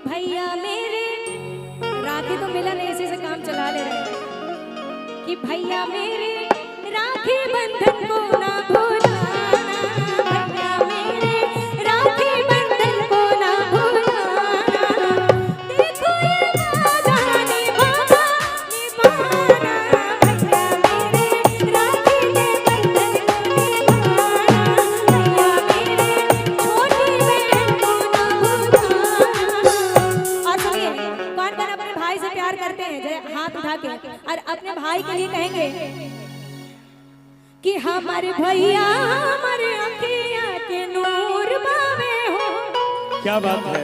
भैया मेरे राखी तो मिला नहीं, इसी से काम चला ले रहे हैं। कि भैया मेरे राखी बंधन को ना भुलाना, भैया मेरे राखी बंधन को ना भुलाना, देखो ये वादा निभाना निभाना, भैया मेरे राखी के बंधन को निभाना, भैया मेरे छोटी बहन को ना भुलाना। और सुनिए, कौन कौन अपने भाई से प्यार करते हैं, जरा हाथ उठा के, और अपने भाई के लिए कहेंगे कि हमारे भैया हमारे अखियां के नूर बावे हो। क्या बात है।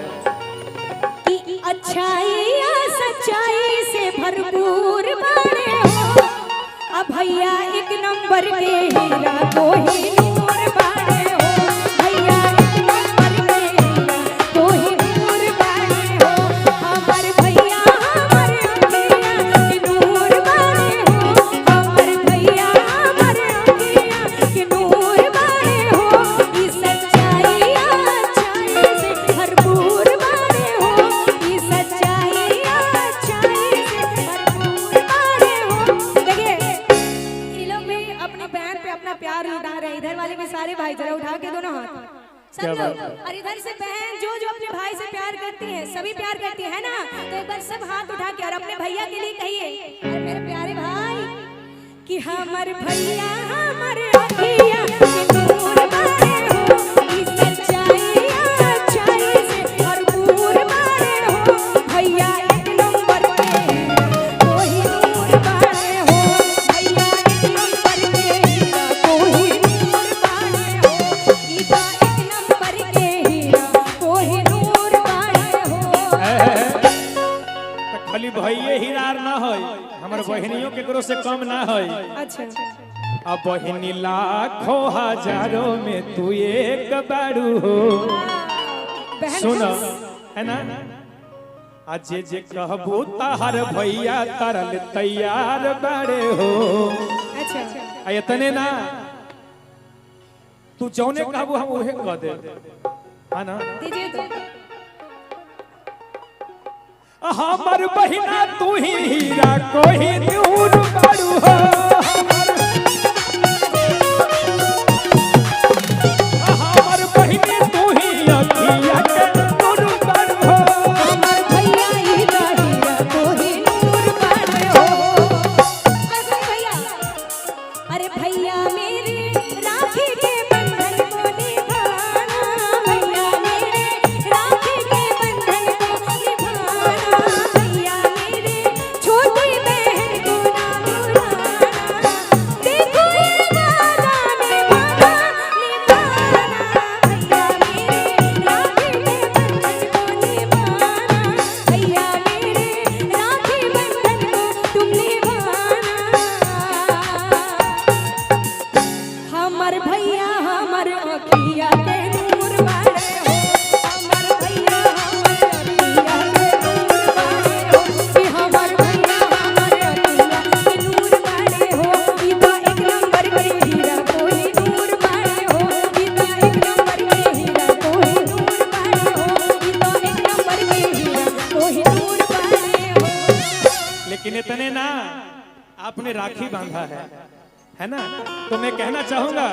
कि अच्छाई या सच्चाई से भरपूर बावे हो। अब भैया एक नंबर के हीरा कोहिनूर बावे हो, भैया एक नंबर के हीरा कोहिनूर बावे हो, हमारे भैया हमारे अखियां के नूर बावे हो, हमारे भैया हमारे अखियां के नूर बावे हो, ई सच्चाई या अच्छाई से भरपूर बावे हो, ई सच्चाई या अच्छाई से भरपूर बावे हो। देखिए ये लोग भी अपनी बहन पे अपना प्यार लुटा रहे हैं। इधर वाले भी सारे भाई जरा उठा के दोनों हाथ सब क्या लोग, बात है। और इधर से बहन जो जो अपने भाई से प्यार करती है, सभी प्यार करती है ना, तो एक बार सब हाथ उठा के और अपने भैया के लिए कहिए, अरे मेरे प्यारे भाई, कि हमारे भैया हमारे अखियां के नूर बारे हो, ई सच्चाई या अच्छाई से भरपूर बारे हो, भैया एक नंबर के हीरा कोहिनूर बारे हो, भैया एक नंबर के हीरा कोहिनूर बारे हो, ई तो एक नंबर के हीरा कोहिनूर बारे हो। त खाली भइये हीरार ना है, हमर बहनियों केकरो से कम ना है। अच्छा अब बहनी लाखों हजारों में तू एक बारू हो। बहन सुन है ना, आज जे कहबू ताहर भैया तरल तैयार बाड़े हो। अच्छा आ इतने ना, तू जौने कहबू हम उहे कह दे, है ना। दीजिए तो हमर बहिना तू ही हीरा कोहिनूर बारू हो, हमर बहिनी तू ही अखिया के नूर बारू हो। हमार भैया हीरा हीरा कोहिनूर बारे हो। अरे भैया, अरे भैया मेरे राखी के बंधन को निभाना, भैया मेरे राखी के बंधन को निभाना, भैया मेरे छोटी बहन को ना भुलाना, देखो ये वादा निभाना निभाना, भैया मेरे राखी के बंधन को निभाना, भैया मेरे राखी बंधन को तुम निभाना। हमर भैया हमर अखिया के नूर बारे हो, हमर भैया हमर अखिया के नूर बारे हो, कि हमर भैया हमर अखिया के नूर बारे हो, ई तो एक नंबर के हीरा कोहिनूर बारे हो, ई तो एक नंबर के हीरा कोहिनूर बारे हो, ई तो एक नंबर के हीरा कोहिनूर बारे हो। लेकिन इतने ना, आपने राखी बांधा है ना, तो मैं कहना चाहूंगा,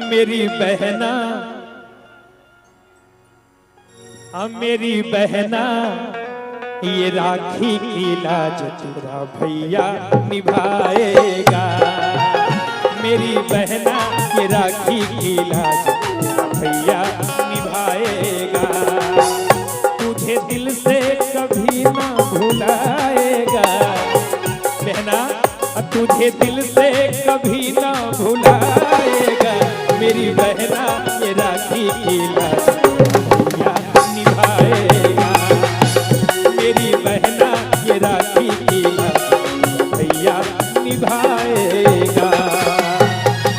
मेरी बहना, मेरी बहना, ये राखी की लाज तेरा भैया निभाएगा, मेरी बहना ये राखी की लाज तेरा भैया निभाएगा, तुझे दिल से कभी ना भुलाएगा, बहना तुझे दिल से कभी ना भुलाएगा, मेरी बहना ये राखी की लाज भैया निभाएगा, मेरी बहना ये राखी की लाज भैया निभाएगा।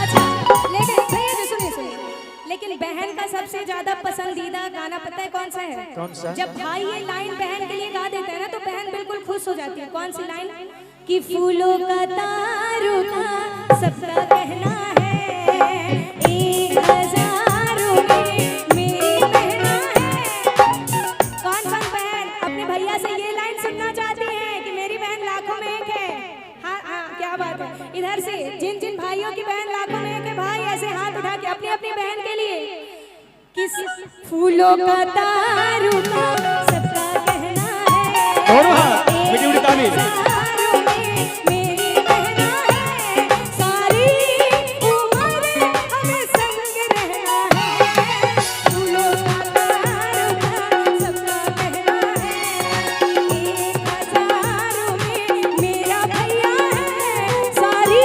अच्छा, लेकिन भैया जी सुनिए सुनिए, लेकिन बहन का सबसे ज्यादा पसंदीदा गाना पता है कौन सा है? कौन सा? जब भाई ये लाइन बहन के लिए गा देता है ना, तो बहन बिल्कुल खुश हो जाती है। कौन सी लाइन? कि फूलों का तारों का सबका कहना है, 1000 में मेरी बहना है। कौन कौन बहन अपने सुनना चाहती हैं कि मेरी बहन लाखों में एक है? हाँ हाँ, क्या बात है। इधर से जिन जिन भाइयों की बहन लाखों में एक है, भाई ऐसे हाथ उठा के अपनी अपनी बहन के लिए। किस फूलों का तारू का सबका कहना है, दोनों हाथ, मीठी मीठी ताली। हजारों में मेरी बहना है, सारी उम्र हमें संग रहना है। फूलों का तारू का सबका कहना है, 1000 में मेरा भैया है, सारी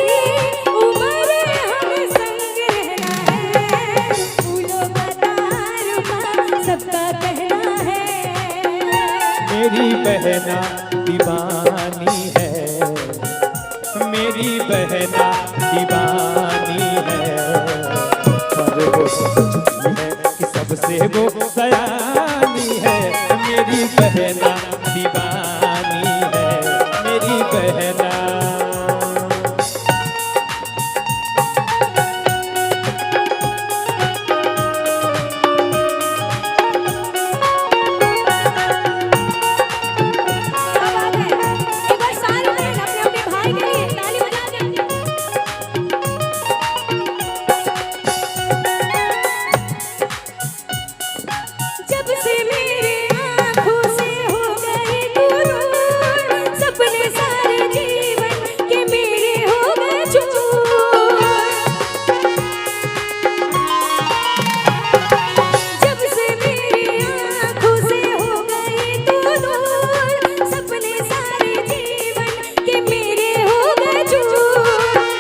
उम्र हमें संग रहना है। फूलों का तारू का सबका कहना है। मेरी बहना दीवानी है, मेरी बहना दीवानी है, पर वो सोचती है कि सबसे वो सयानी है। मेरी बहना दीवानी है, मेरी बहना। क्या बात है। एक बार सारी बहन अपने अपने भाई के लिए ताली बजा दें। जब से मेरे आँखों से हो गए दूर, सपने सारे जीवन के मेरे हो गए चूर। जब से मेरी आँखों से हो गए तू दूर, सपने सारे जीवन के मेरे हो गए चूर।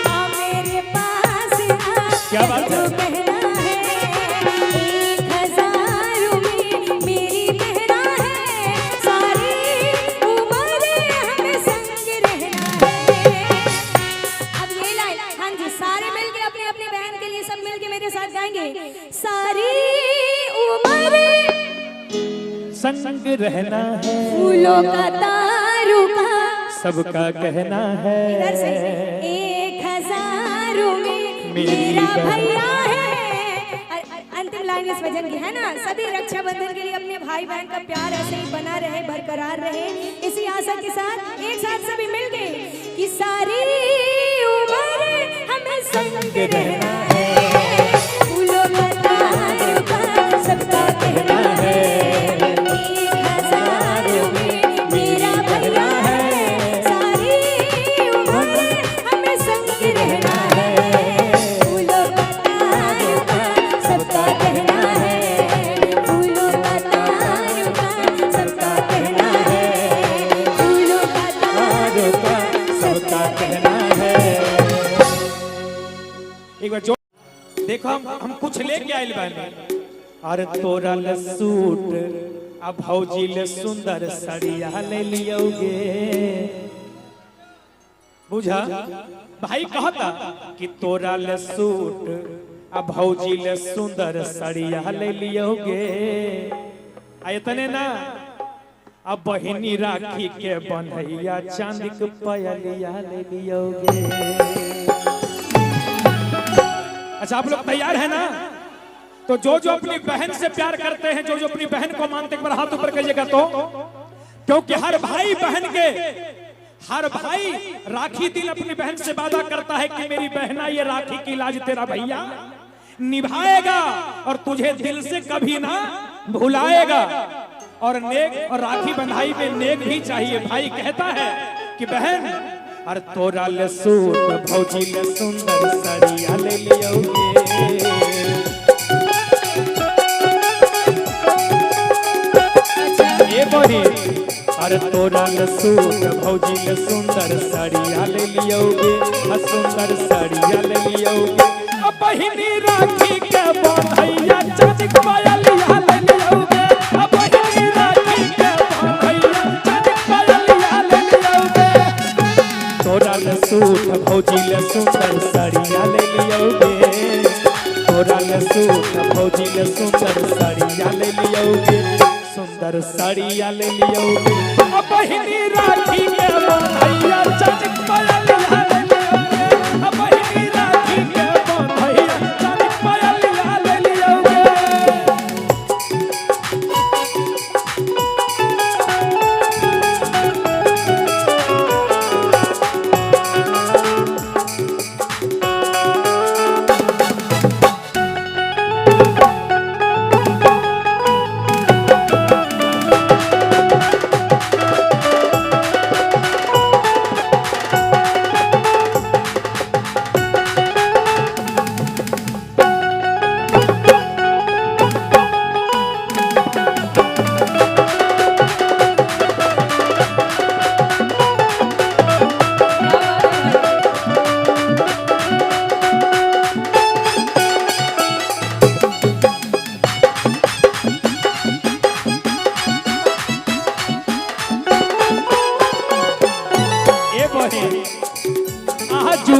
आ मेरे पास आ, क्या बात है? तो कहना है, 1000 में मेरी बहना है, सारी उम्र हमें संग रहना है। अब ये लाइन, हाँ जी, सारे मिलके अपने अपनी बहन के लिए सब मिलके मेरे साथ गाएंगे। सारी उम्र संग रहना है, फूलों का तारू का सबका कहना है। इधर से 1000 में मेरी मेरा बहन। भैया है। अंतिम लाइन इस भजन की है ना। सभी रक्षाबंधन के लिए अपने भाई बहन का प्यार ऐसे ही बना रहे, बरकरार रहे, इसी आशा के साथ एक साथ सभी मिल गए कि सारी उम्र हमें संग रहना है। फूलों का तारू का सबका कहना है, 1000 में मेरा भैया है, सारी उम्र हमें संग रहना है। फूलों का तारू का सबका कहना है, फूलों का तारू का सबका कहना है, फूलों का तारू का सबका कहना है। एक बार जो देखो हम कुछ लेके आइल बानी। अरे तोरा ले सूट आ भौजी ले सुंदर सड़िया ले लियोगे। बुझा भाई कहता कि तोरा ले सूट आ भौजी ले सुंदर सड़िया ले लियोगे। आ इतने ना, अब बहिनी राखी के बन्हैया चांदी के पयलिया ले लियोगे। अच्छा आप लोग तैयार है ना? तो जो जो अपनी बहन से प्यार करते हैं, जो जो अपनी बहन को मानते हैं, एक बार हाथ ऊपर करिएगा तो, क्योंकि हर भाई बहन के, हर भाई राखी दिन अपनी बहन से वादा करता है कि मेरी बहना ये राखी की लाज तेरा भैया निभाएगा और तुझे दिल से कभी ना भुलाएगा। और नेक और राखी बंधाई में नेक भी चाहिए। भाई कहता है कि बहन अरे तोरा ले सूट भौजी ले सुंदर सड़िया ले लियोगे। ये बहिन अरे तोरा ले सूट भौजी ले सुंदर सड़िया ले लियोगे, सुंदर सड़िया ले लियोगे। अब बहिनी राखी के बंधैया चांदी के पायलिया ले लियोगे। अब बहिनी राखी के बंधैया चांदी के पायलिया ले लियोगे। तोरा ले सूट भौजी ले सुंदर सड़िया ले लियोगे। तोरा ले सूट भौजी ले सुंदर सड़िया ले लियोगे, सुंदर साड़िया ले लियोगे। अब बहिनी राखी के बंधैया चांदी के पायलिया ले लियोगे। अब बहिनी राखी के बंधैया चांदी के पायलिया ले लियोगे।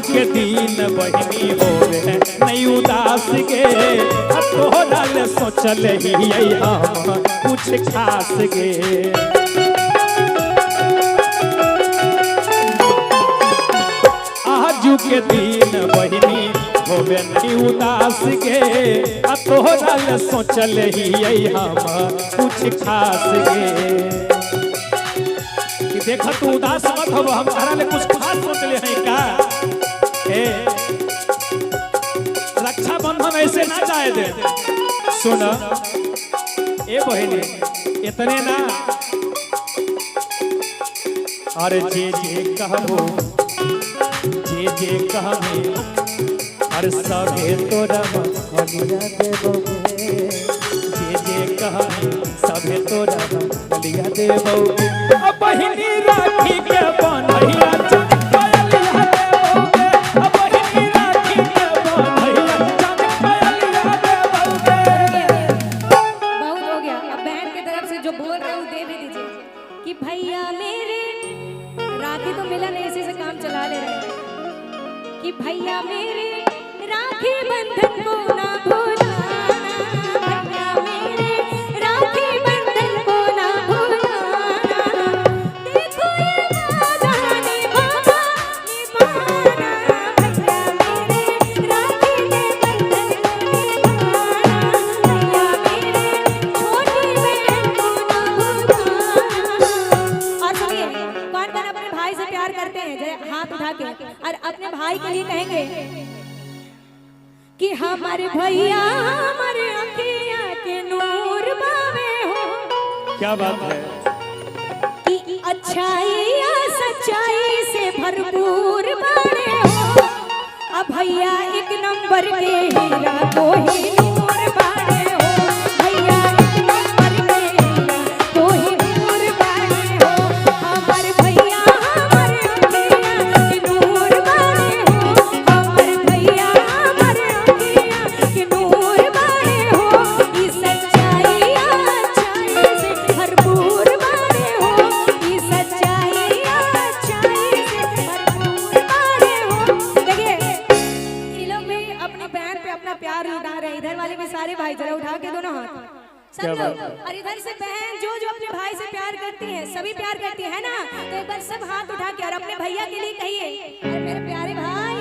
के दिन बहिनी होवे नहीं उदास गे, आ तोहरा ले सोचल ही हम कुछ खास गे। आजू के दिन बहिनी होवे नहीं उदास गे, आ तोहरा ले सोचल ही हम कुछ खास गे। कि देखा तू उदास मत हो, हम तारा ले कुछ खास सोचले हैं का। ए रक्षाबंधन ऐसे ना जाए दे। सुन ए बहिनी, इतने ना, अरे जे जे कहबो जे जे कहबे, अरे सभे तोरा बलिया देबो गे। जे जे कहबे सभे तोरा बलिया देबो गे। अब बहिनी राखी के बनैया चंद पायलिया देबो गे। अब बहिनी राखी के बनैया चंद पायलिया देबो गे। बहुत हो गया। अब बहन की तरफ से जो बोल रहे हो दे भी दीजिए कि भैया मेरे राखी तो मिला नहीं, इसी से काम चला ले रहे हैं। कि भैया मेरे राखी बंधन को ना भूलाना, भैया मेरे राखी बंधन को ना भूलाना, देखो ये वादा निभाना निभाना, भैया मेरे राखी के बंधन को निभाना, भैया मेरे छोटी बहन को ना भूलाना। और सुनिए, कौन कौन अपने भाई से प्यार करते हैं, जरा हाथ उठा के, और अपने भाई के लिए कहेंगे कि हमारे भैया हमारे अखिया के नूर बावे हो। क्या बात है कि अच्छाई या सच्चाई से भरपूर बावे हो। अब भैया एक नंबर के हीरा कोहिनूर बावे हो। भैया एक नंबर के हीरा कोहिनूर बावे हो। हमारे भैया हमारे अखिया के नूर बावे हो। हमारे भैया हमारे अखिया के नूर बावे हो। ई सच्चाई या अच्छाई से भरपूर बावे हो। ई सच्चाई या अच्छाई से भरपूर बावे हो। देखिए ये लोग भी अपनी बहन पे अपना प्यार लुटा रहे हैं। इधर वाले भी सारे भाई जरा उठा के दोनों हाथ सब क्या लोग, बात है। और इधर से बहन जो जो अपने भाई से प्यार करती है, सभी प्यार करती है ना, तो एक बार सब हाथ उठा के और अपने भैया के लिए कहिए, अरे मेरे प्यारे भाई,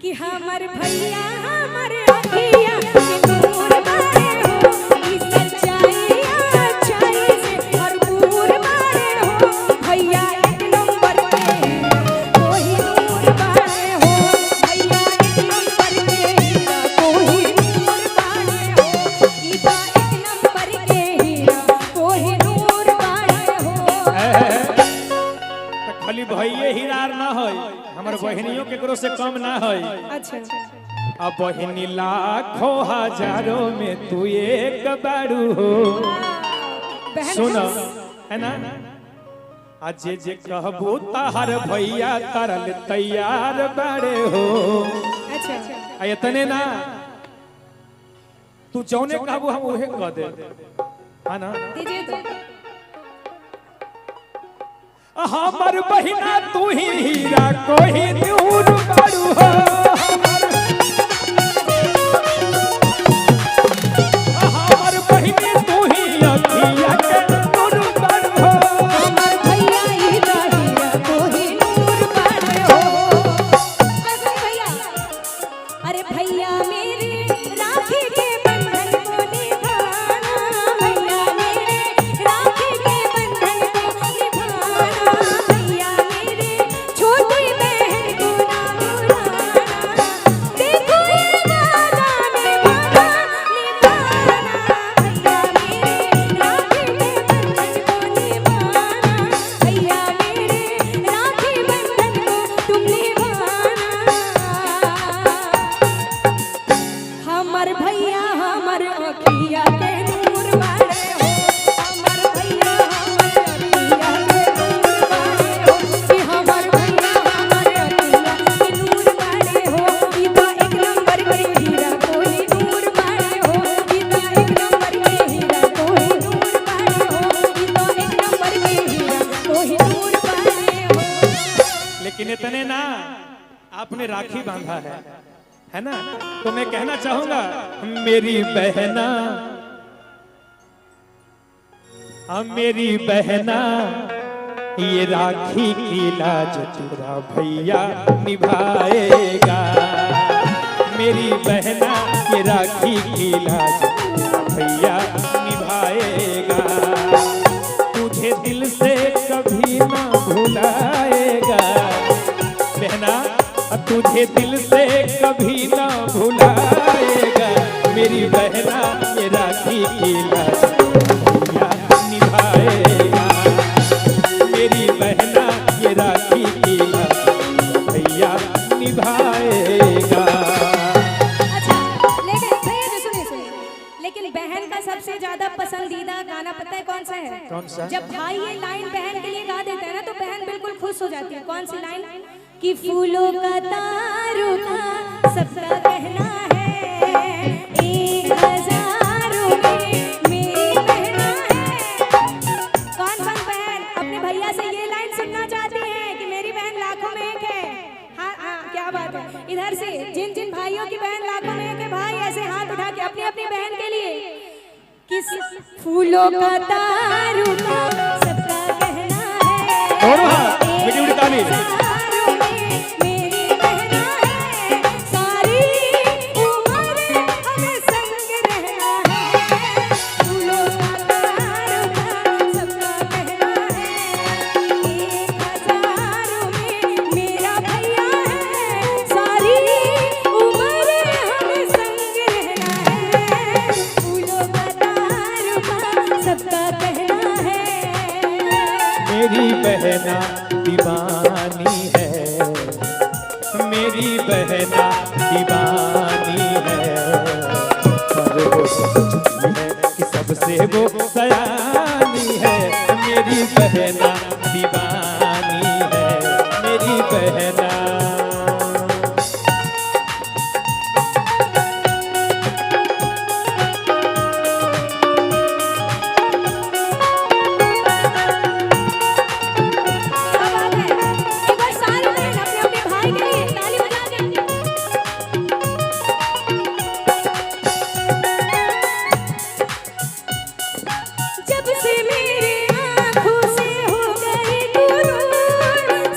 कि हमारे भैया हमारे अखिया के नूर बारे हो। ई सच्चाई या अच्छाई से भरपूर बारे हो। भैया एक नंबर के हीरा कोहिनूर बारे हो। भैया एक नंबर के हीरा कोहिनूर बारे हो। ई तो एक नंबर के हीरा कोहिनूर बारे हो। त खाली भैये हीरार ना है, हमर बहिनियों केकरो से कम ना है। अच्छा अब बहिनी लाखों हजारों में तू एक बारू हो। बहन सुन है ना, आ जे जे कहबो ताहर भैया तरल तैयार बाड़े हो। अच्छा आ इतने ना, तू जौने कहबो हम उहे कह दे, है ना। दीजिए तो हमर बहिना तू ही हीरा कोहिनूर बारू हो। हमर बहिनी तू ही अखिया के नूर बारू हो। हमर भैया हीरा हीरा कोहिनूर बारे हो। अरे भैया, अरे भैया मेरे राखी के बंधन को निभाना, भैया मेरे राखी के बंधन को निभाना, भैया मेरे छोटी बहन को ना भुलाना, देखो ये वादा निभाना निभाना, भैया मेरे राखी के बंधन को निभाना, भैया मेरे राखी बंधन को तुम निभाना। हमर भैया हमर अखिया के नूर बारे हो। हमर भैया हमर अखिया के नूर बारे हो। कि हमर भैया हमर अखिया के नूर बारे हो। ई तो एक नंबर के हीरा कोहिनूर बारे हो। ई तो एक नंबर के हीरा कोहिनूर बारे हो। ई तो एक नंबर के हीरा कोहिनूर बारे हो। लेकिन इतने ना, आपने राखी बांधा है ना? तो मैं कहना चाहूंगा, मेरी बहना, मेरी बहना, ये राखी की लाज तेरा भैया निभाएगा। मेरी बहना, ये राखी की लाज तेरा भैया निभाएगा। तुझे दिल से कभी ना भुलाएगा बहना, तुझे दिल से कभी ना भुलाएगा। मेरी बहना, ये राखी की लाज भैया निभाएगा। मेरी बहना, ये राखी की लाज भैया निभाएगा। अच्छा, लेकिन भैया जी सुनिए सुनिए, लेकिन बहन का सबसे ज्यादा पसंदीदा गाना पता है कौन सा है? कौन सा? जब भाई ये लाइन बहन के लिए गा देता है ना, तो बहन बिल्कुल खुश हो जाती है। कौन सी लाइन? कि फूलों का तारों का सबका कहना है, 1000 में मेरी बहना है। कौन कौन बहन अपने भैया से ये लाइन सुनना चाहती है कि मेरी बहन लाखों में एक है? हाँ हाँ, क्या बात है। इधर से जिन जिन भाइयों की बहन लाखों में एक है, भाई ऐसे हाथ उठा के अपनी अपनी बहन के लिए। किस फूलों का तारों का सबका कहना है, दोनों हाथ, बड़ी बड़ी ताली। हजारों में मेरी बहना है, सारी उम्र हमें संग रहना है। फूलों का तारों का सबका कहना है, 1000 में मेरा भैया है, सारी उम्र हमें संग रहना है। फूलों का तारों का सबका कहना है। मेरी बहना दीवानी है, मेरी बहना दीवानी है, पर वो समझती है कि सबसे वो सयानी है। मेरी बहना दीवानी है, मेरी बहना। क्या बात है। एक बार सारी बहन अपने अपने भाई के लिए ताली बजा के। जब से मेरे आंखों से हो गए दूर,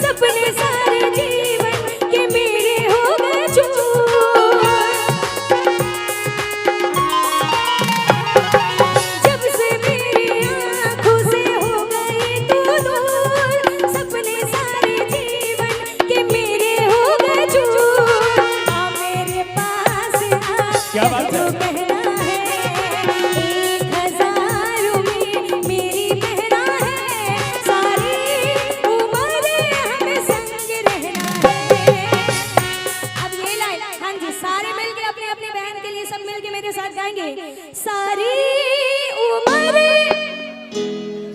सपने सारे जीवन के मेरे हो गए चूर। जब से मेरी आंखों से हो गए तू दूर, सपने सारे जीवन के मेरे हो गए चूर। आ मेरे पास आ, क्या बात है? जो कहना है, 1000 में मेरी बहना है, सारी उम्र हमें संग रहना है। अब ये लाइन, हाँ जी, सारे मिलके अपने अपने बहन के लिए सब मिलके मेरे साथ गाएंगे। सारी उम्र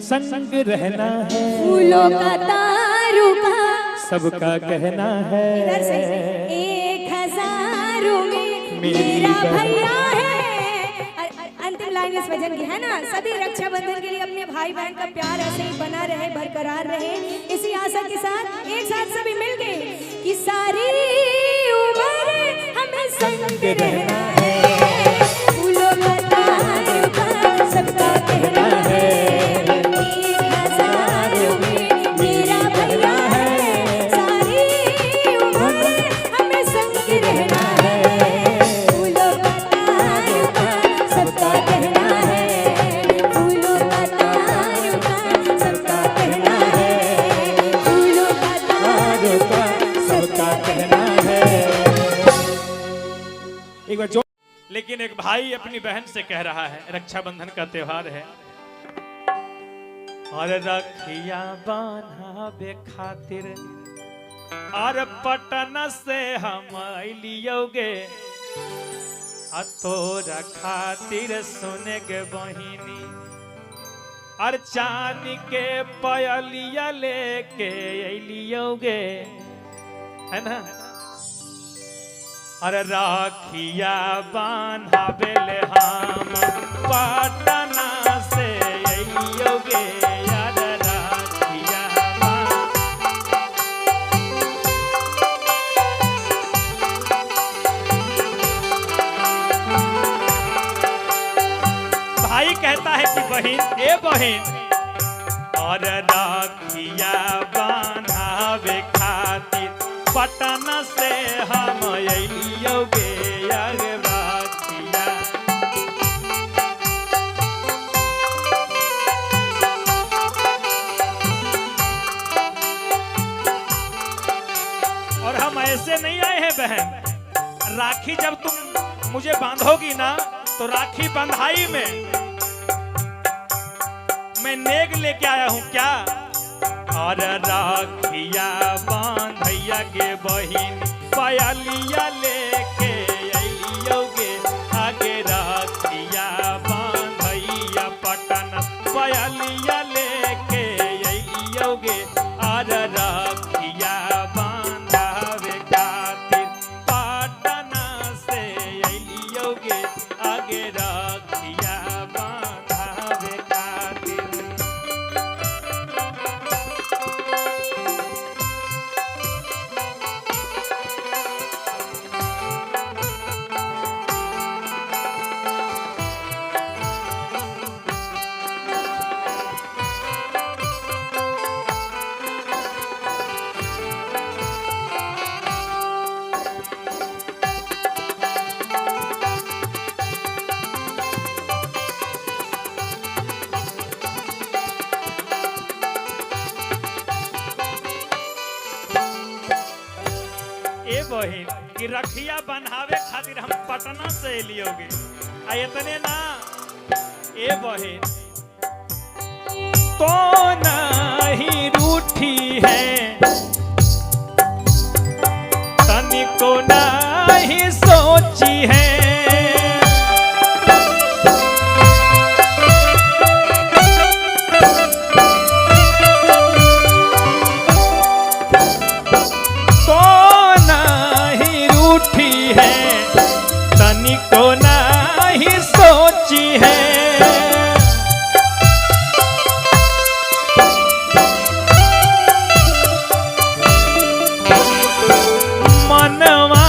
संग रहना है, फूलों का तारों का सबका कहना है। इधर से 1000 में मेरी मेरा बहन। भैया है। अंतिम लाइन इस भजन की है ना। सभी रक्षाबंधन के लिए अपने भाई बहन का प्यार ऐसे ही बना रहे, बरकरार रहे, इसी आशा के साथ एक साथ सभी मिल गए कि सारी उम्र हमें संग रहना है। फूलों का तारों का सबका कहना है, 1000 में मेरा भैया है, सारी उम्र हमें संग रहना है। फूलों का तारों का सबका कहना है, फूलों का तारों का सबका कहना है, फूलों का तारों का सबका कहना है। एक बार लेकिन एक भाई अपनी बहन से कह रहा है, रक्षाबंधन का त्योहार है, और रखिया बांधाबे खातिर और पटना से हम अलियोगे, आ तोरा खातिर सुने के बहिनी और चांदी के पयलिया लेके अलियोगे, है ना? अरे राखिया बांधाबेले हम पटना से अलियोगे, यार राखिया बांध। बहिन, और राखिया बांधावे खातिर पटना से हम अलियो गे। अरे राखिया और हम ऐसे नहीं आए हैं बहन, राखी जब तुम मुझे बांधोगी ना तो राखी बंधाई में मैं नेग लेके आया हूं क्या। और राखिया बांधैया के बहिन पायलिया लेके अइलियो गे। आगे राखिया बांधैया पटना पायलिया लेके अइलियो गे। और राखिया बांधावे खातिर पटना से अइलियो गे। आगे राखिया बांधावे खातिर। ए बहिन कि रखिया बन्हावे खातिर हम पटना से एलियोगे। आ इतने ना ए बहिन, तो नहीं रूठी है तनिको नहीं सोची है। तो नहीं रूठी है तनिको नहीं सोची है। मनवा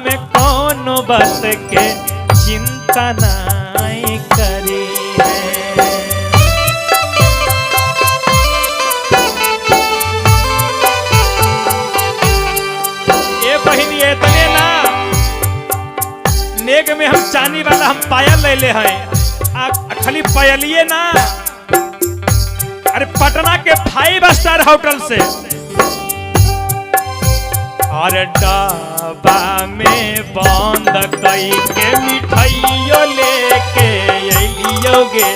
में कौन बात के चिंता नहीं करी है। ए बहिनी इतने ना नेग में हम चांदी वाला हम पायल ले ले हैं। आ खाली पायलिए ना, अरे पटना के 5 स्टार होटल से और डब्बा में बंद कई के मिठाइयो लेके अइलियो गे।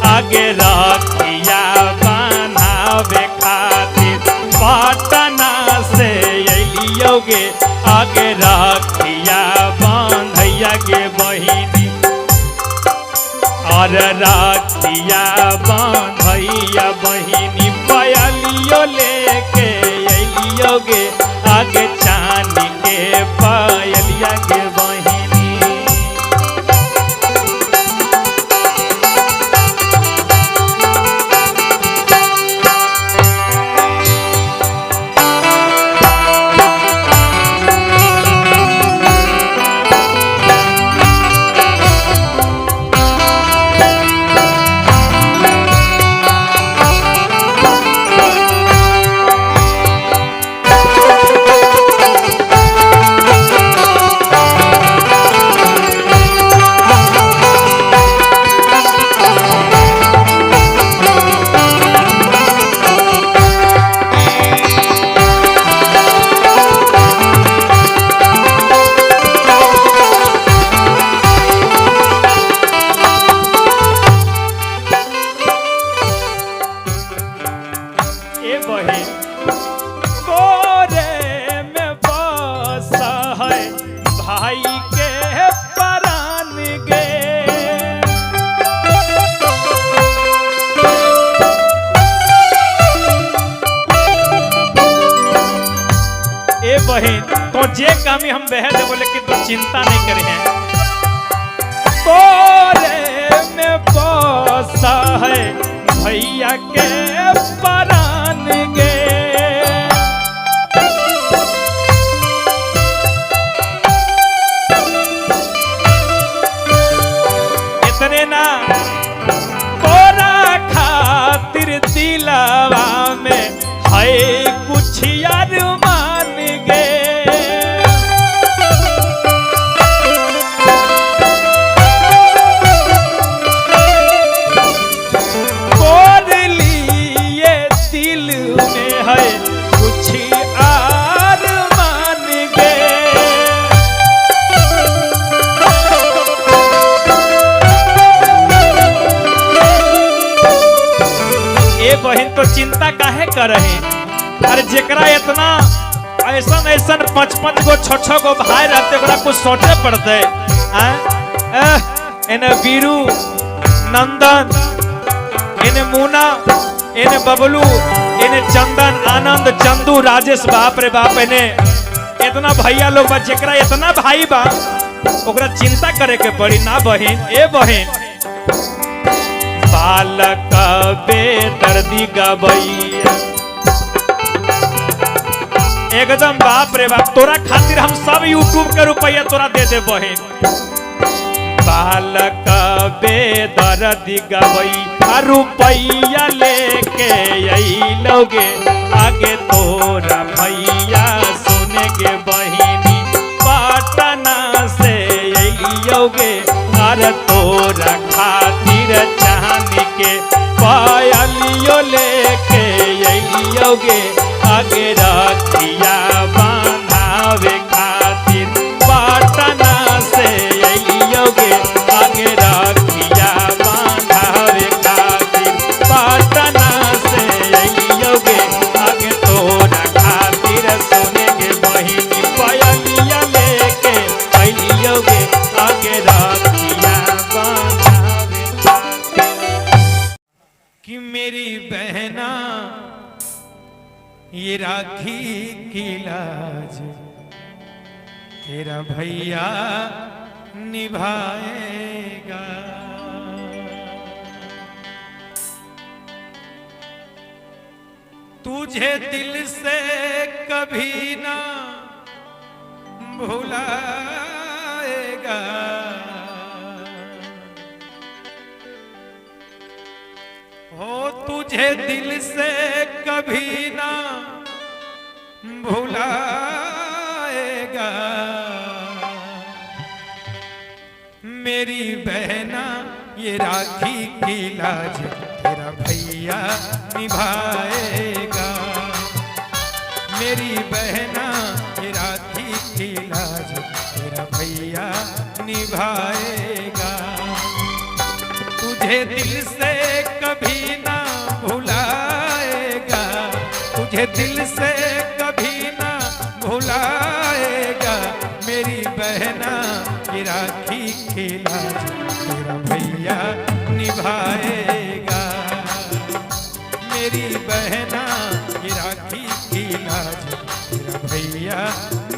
आगे राखिया बांधावे खातिर पटना से अइलियो गे। आगे राखिया बांधैया गे बहिनी, और राखिया बांधैया बहिनी पायलियो लेके अइलियो गे। आगे चांदी के पायलिया के बहिनी। ए बहिन गोरे में बस है भाई के परान गे। ए बहिन तो जे कामी हम बह देबो लेकिन तू चिंता नहीं करे हैं। गोरे में बस है भैया के परान गे। इतने ना तोरा खा चिंता काहे करही? अरे जेकरा इतना ऐसन ऐसन 5-5 गो 6-6 गो भाई रहते ओकरा कुछ सोचे पड़ते। एने वीरू नंदन, एने मुना, एने बबलू, एने चंदन, आनंद, चंदू, राजेश, बाप रे बाप, एने इतना भैया लोग बा। जेकरा इतना भाई बा ओकरा चिंता करे के पड़ी ना बहिन। ए बहिन बालक बेदर्दी गबैया एकदम, बाप रे बाप, तोरा खातिर हम सब यूट्यूब के रुपया तोरा दे दे बहिन। बालक बेदर्दी गबैया रुपया लेके अइलोगे आगे तोरा भैया सुने गे बहिनी पटना से अइलोगे अरे तोरा खातिर चांदी के पायलियो लेके अइलोगे आगे रखिया बांधावे खातिर पटना से अइलोगे आगे रखिया बांधावे खातिर पटना से अइलोगे आगे तोरा खातिर सोने के बहिनी पायलिया लेके अइलोगे आगे रखिया बांधावे कि मेरी बहना ये राखी की लाज तेरा भैया निभाएगा। तुझे दिल से कभी ना भुलाएगा, हो तुझे दिल से कभी ना भुलाएगा मेरी बहना ये राखी की लाज तेरा भैया निभाएगा। मेरी बहना ये राखी की लाज तेरा भैया निभाएगा। तुझे दिल से कभी ना भुलाएगा, तुझे दिल से कभी ना भुलाएगा मेरी बहना ये राखी की लाज तेरा भैया निभाएगा। मेरी बहना ये राखी की लाज तेरा भैया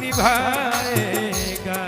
निभाएगा।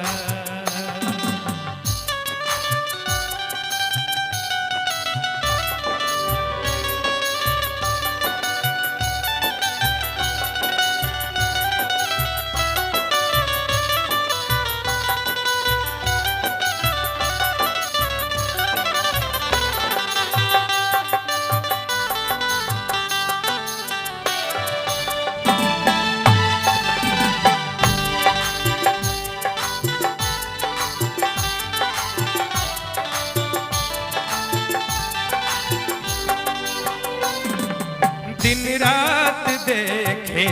दिन रात देखे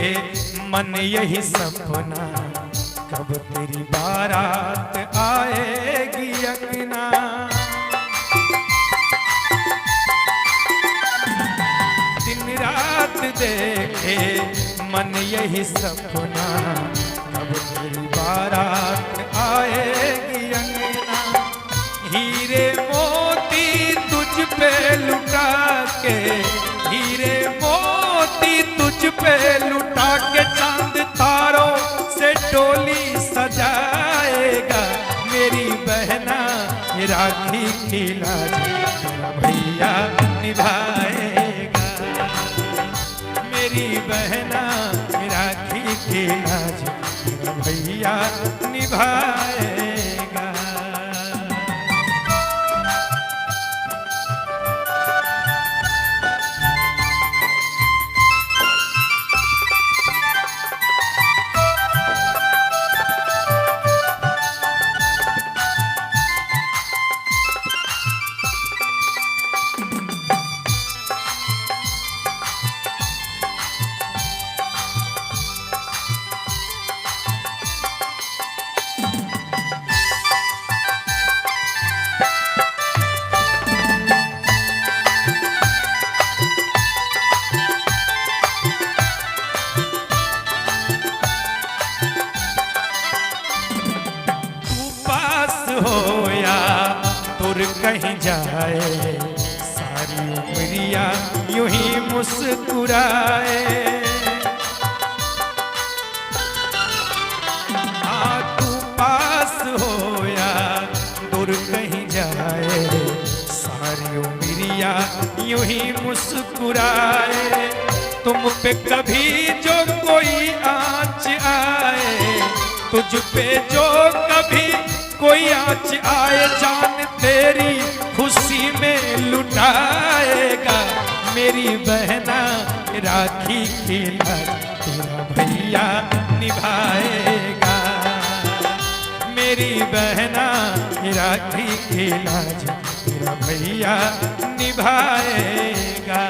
मन यही सपना, कब तेरी बारात आएगी अंगना। दिन रात देखे मन यही सपना, कब तेरी बारात आएगी अंगना। हीरे मोती तुझ पे लुटा के, हीरे मोती तुझ पे लुटा के चांद तारों से डोली सजाएगा मेरी बहना ये राखी की लाज तेरा भैया निभाएगा। मेरी बहना ये राखी की लाज तेरा भैया निभाएगा। कहीं जाए, सारी उम्रिया यूं ही मुस्कुराए। आ तू पास हो या दूर कहीं जाए, सारी उम्रिया यूं ही मुस्कुराए। तुम पे कभी जो कोई आँच आए, तुझ पे जो कभी कोई आँच आए, जान तेरी खुशी में लुटाएगा। मेरी बहना राखी की लाज तेरा भैया निभाएगा। मेरी बहना राखी की लाज तेरा भैया निभाएगा।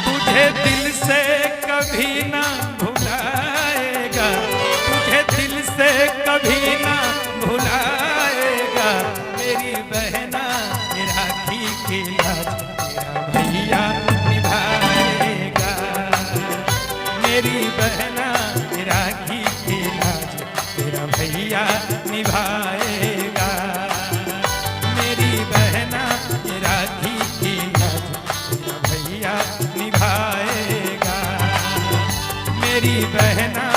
तुझे दिल से कभी ना भुलाएगा, तुझे दिल से कभी ना भुलाएगा। मेरी बहना राखी की लाज तेरा भैया निभाएगा। मेरी बहना राखी की लाज तेरा भैया निभाएगा। मेरी बहना राखी की लाज तेरा भैया निभाएगा। मेरी बहना